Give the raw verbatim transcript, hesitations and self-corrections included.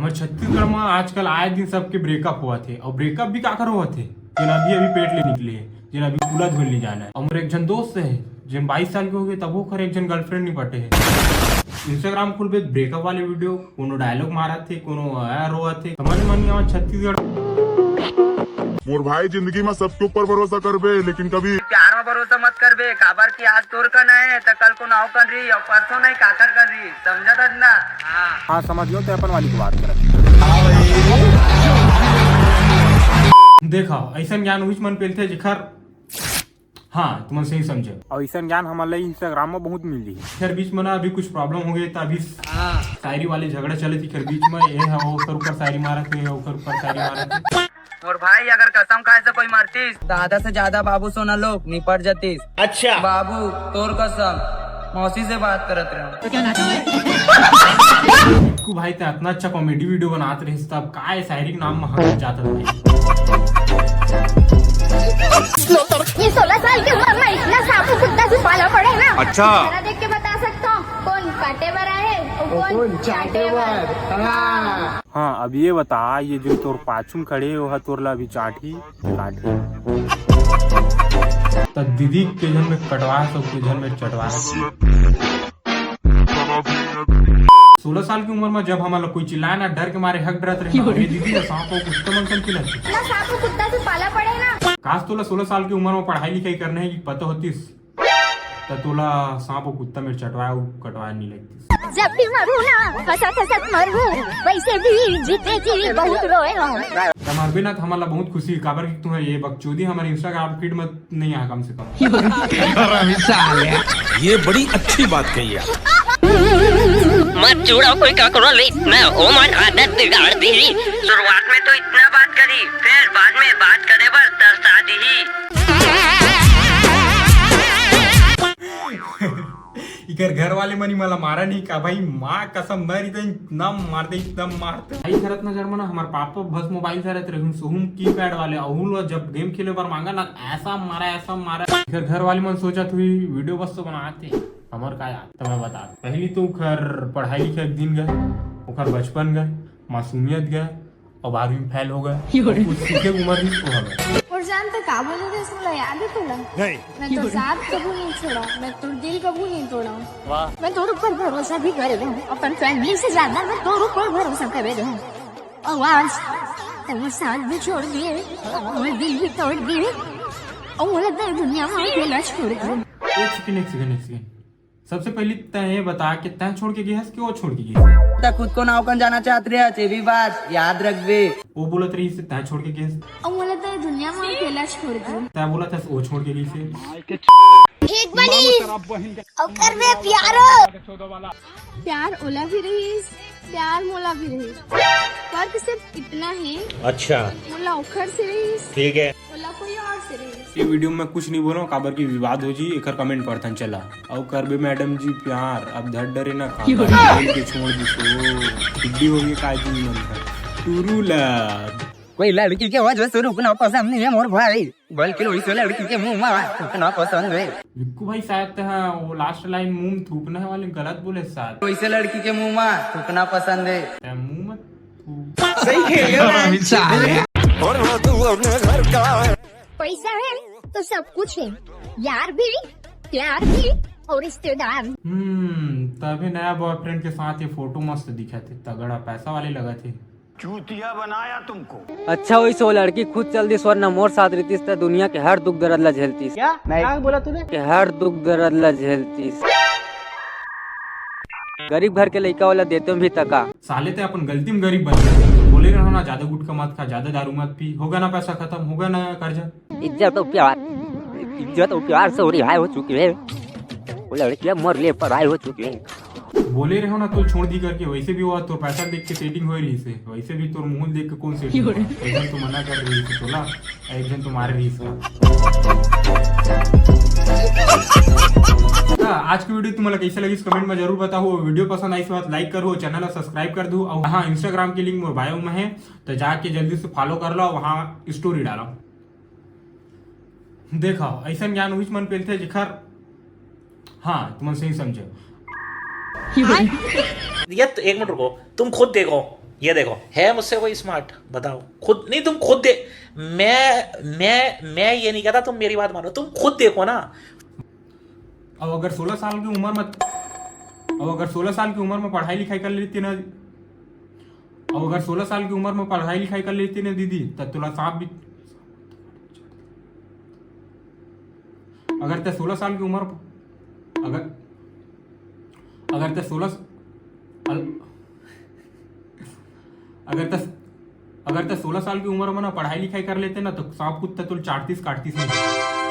हमर छत्तीसगढ़ म आजकल आए दिन सबके ब्रेकअप होवत हे, अउ ब्रेकअप भी काकर होवत हे? जेन अभी अभी पेट ले निकले हे, जेन अभी कूला धोए ले जाना हे। हमर एक झन दोस्त हे, जेन बाईस साल के हो गए, तब ओकर एक झन गर्लफ्रेंड नहीं पटे हे। इंस्टाग्राम खोलबे, ब्रेकअप वाले वीडियो, कोनो डायलॉग मारत हे, कोनो आ रोवत हे, समझ में नहीं आवत छत्तीसगढ़। मोर भाई, जिंदगी में सबके ऊपर भरोसा करबे, लेकिन कभी प्यार में भरोसा मत करबे, काबर कि आज तोर कन है त कल कोनो अउ कन रही, अउ परसों नहीं काकर कन रही, समझत हस ना? हाँ। हाँ, समझ गयो, ते अपन वाली के बात करत। देखा, ऐसन ज्ञान उहिच मन पेलथे जेखर, हाँ, तुमन सही समझे। अउ ऐसन ज्ञान हमन ला Instagram में बहुत मिली। फिर बीच में ना अभी कुछ प्रॉब्लम हो गई, त अभी शायरी वाले झगड़ा चले थी। फिर बीच में ये है, ओकर ऊपर शायरी मारत है, ओकर ऊपर शायरी मारत है। मोर भाई, अगर कसम खाए से कोई मरतीस, त आधा से ज्यादा बाबू सोना लोग निपट जतीस। अच्छा। बाबू, तोर कसम, मौसी से बात करत रहे। रिक्कू भाई, ते इतना अच्छा कॉमेडी वीडियो बनात रहिस, तब काय शायरी के नाम में हक जात रहे। ये सोलह साल की उम्र में इतना सांप कुत्ता से पाला पड़े ना। अच्छा। चेहरा देख के बता सकता हूँ कौन काटे बर आए और कौन चाटे बर। हाँ। हाँ, अब ये बता, ये जो तोर पाछू में खड़े हे, ओहा तोर ला अभी चाटही, काटही। त दीदी के झन में कटवा, सब के झन में चटवा। सोलह साल की उम्र में जब हमन ला कोई चिल्लाए ना, डर के मारे हक डरत रहे, ये दीदी ला सांप अउ कुत्ता मन सन खिला। ना सांप अउ कुत्ता से पाला पड़े ना। काश तोला सोलह साल की उम्र में पढ़ाई लिखाई करना है कि पता होतीस, त तोला सांप अउ कुत्ता मेर चटवाए अउ कटवाए नहीं लगतीस। जब भी मरू ना, हंसत हंसत मरू, वैसे भी जीते जी बहुत रोए हो। त मरबे ना, त हमन ला बहुत खुशी, काबर कि तुम्हें ये बकचोदी हमारे Instagram फीड में नहीं आया कम से कम। ये बड़ी अच्छी बात कही है। मत जुड़ो कोई ककरो ले, मैं ओमन आदत बिगाड़ दी। शुरुआत में तो इतना बात करी, फिर बाद में बात करे बर तरसा दी। इकर घर वाले मन ही मला मारा नहीं का भाई, माँ कसम, मर इतना मार दे, इतना मार दे। भाई, खरत नजर में ना हमार पापा बस मोबाइल धरत रहिन, सोहम कीपैड वाले, अहू लो जब गेम खेले बर मांगा ना, ऐसा मारा, ऐसा मारा। इकर घर वाले मन सोचत हुई वीडियो बस तो बनाते, हमर का याद, त मैं बता। पहली तो उखर पढ़ाई लिखाई के दिन गए, उखर बचपन गए, मासूमियत गए, और बारहवीं में फेल हो गए। और कुछ सीखे के उम्र नहीं तो हमें। और जान तो का बोले थे, सुन लो, याद है तोला? नहीं। मैं तो साथ कभी नहीं छोड़ा, मैं तो दिल कभी नहीं तोड़ा। वाह। मैं तोर ऊपर भरोसा भी करे रहूं, अपन फैमिली से ज्यादा मैं तोर ऊपर भरोसा करे रहूं। और आज तूने साथ भी छोड़ दिए, और दिल भी तोड़ दिए, और मुझे तो दुनिया में अकेला छोड़ दिया। एक सेकंड, एक सेकंड, एक सेकंड। सबसे पहले तैं ये बता कि तैं छोड़ के गई हस कि वो छोड़ के गई? तैं खुद को नाव कन जाना चाहत रहे, ये भी बात याद रखबे। वो बोलत रही से तैं छोड़ के गई हस। और बोला तो दुनिया में अकेला छोड़ दिया। तैं बोला था वो छोड़ के गई से। ठीक बनी। ओकर में प्यारो। प्यार ओला भी रही, प्यार मोला भी रही। फर्क सिर्फ इतना है। अच्छा। मोला ओखर से रही। ठीक है। ओला कोई और से रही। ये वीडियो में कुछ नहीं बोलो, काबर की विवाद हो जी, एकर कमेंट पढ़थन चला। अउ करबे मैडम जी प्यार, अब धर डरे ना काम क्यों? बोल के छोड़ दी सो। सिद्धि हो गई काजी मन का। टुरू ला। कोई लड़की के वजह से रुकना पसंद नहीं है मोर भाई, बल्कि वही से लड़की के मुंह में थूकना पसंद है। विक्कू भाई, शायद तैं वो लास्ट लाइन मुंह में थूकना है वाले गलत बोले शायद। वैसे लड़की के मुंह में थूकना पसंद है। तैं मुंह में थूक। सही खेल रहा है। और वो तू अपने घर का है। पैसा है तो सब कुछ है, यार भी, प्यार भी और रिश्तेदार। हम्म, तभी नया बॉयफ्रेंड के साथ ये फोटो मस्त दिखत हे, तगड़ा पैसा वाले लगत हे। चूतिया बनाया तुमको। अच्छा होइस वो लड़की खुद चल दिस, वरना मोर साथ रहितिस त दुनिया के हर दुख दर्द ला झेलतिस। क्या? नहीं। क्या बोला तूने? के हर दुख दर्द ला झेलतिस। गरीब घर के लइका वाला देते भी तका। साले तैं अपन गलती में गरीब बन गया। बोले रहो ना, ज्यादा गुटखा मत खा, ज्यादा दारू मत पी, होगा ना पैसा खत्म, होगा ना कर्जा। इज्जत और प्यार, इज्जत और प्यार से रिहाई हो चुकी है। वो लड़कियां मोर लिए पराई हो चुकी है। बोले रहो ना तो छोड़ दी करके, वैसे भी वो तो पैसा देख के सेटिंग हो रही से, वैसे भी तोर मुंह देख के कौन सेटिंग हो? एक झन तो मना कर रही थी तोला, एक झन तो मारे रही इसका। हाँ, आज की वीडियो तुम्हारा कैसे लगी, कमेंट में जरूर बताओ। वीडियो पसंद आई तो लाइक करो, चैनल ला सब्सक्राइब कर दो। और हाँ, Instagram की लिंक मोर बायो में है, तो जाके जल्दी से फॉलो कर लो, वहाँ स्टोरी डालो। देखा, ऐसा ज्ञान उहिच मन पेलथे जेखर, हाँ, तुमन सही समझे। ये तो एक मिनट रुको, तुम खुद देखो, ये देखो, है मुझसे कोई स्मार्ट? बताओ खुद। नहीं, तुम खुद दे। मैं मैं मैं ये नहीं कहता, तुम मेरी बात मानो, तुम खुद देखो ना। अब अगर सोलह साल की उम्र में, अब अगर सोलह साल की उम्र में पढ़ाई लिखाई कर लेती ना, अब अगर सोलह साल की उम्र में पढ़ाई लिखाई कर लेती ना दीदी, तब तोला सांप भी, अगर ते सोलह साल की उम्र, अगर अगर ते सोलह, अगर ते अगर ते सोलह साल की उम्र में ना पढ़ाई लिखाई कर लेते ना, तो सांप कुत्ता तोला चाटतीस काटतीस नहीं।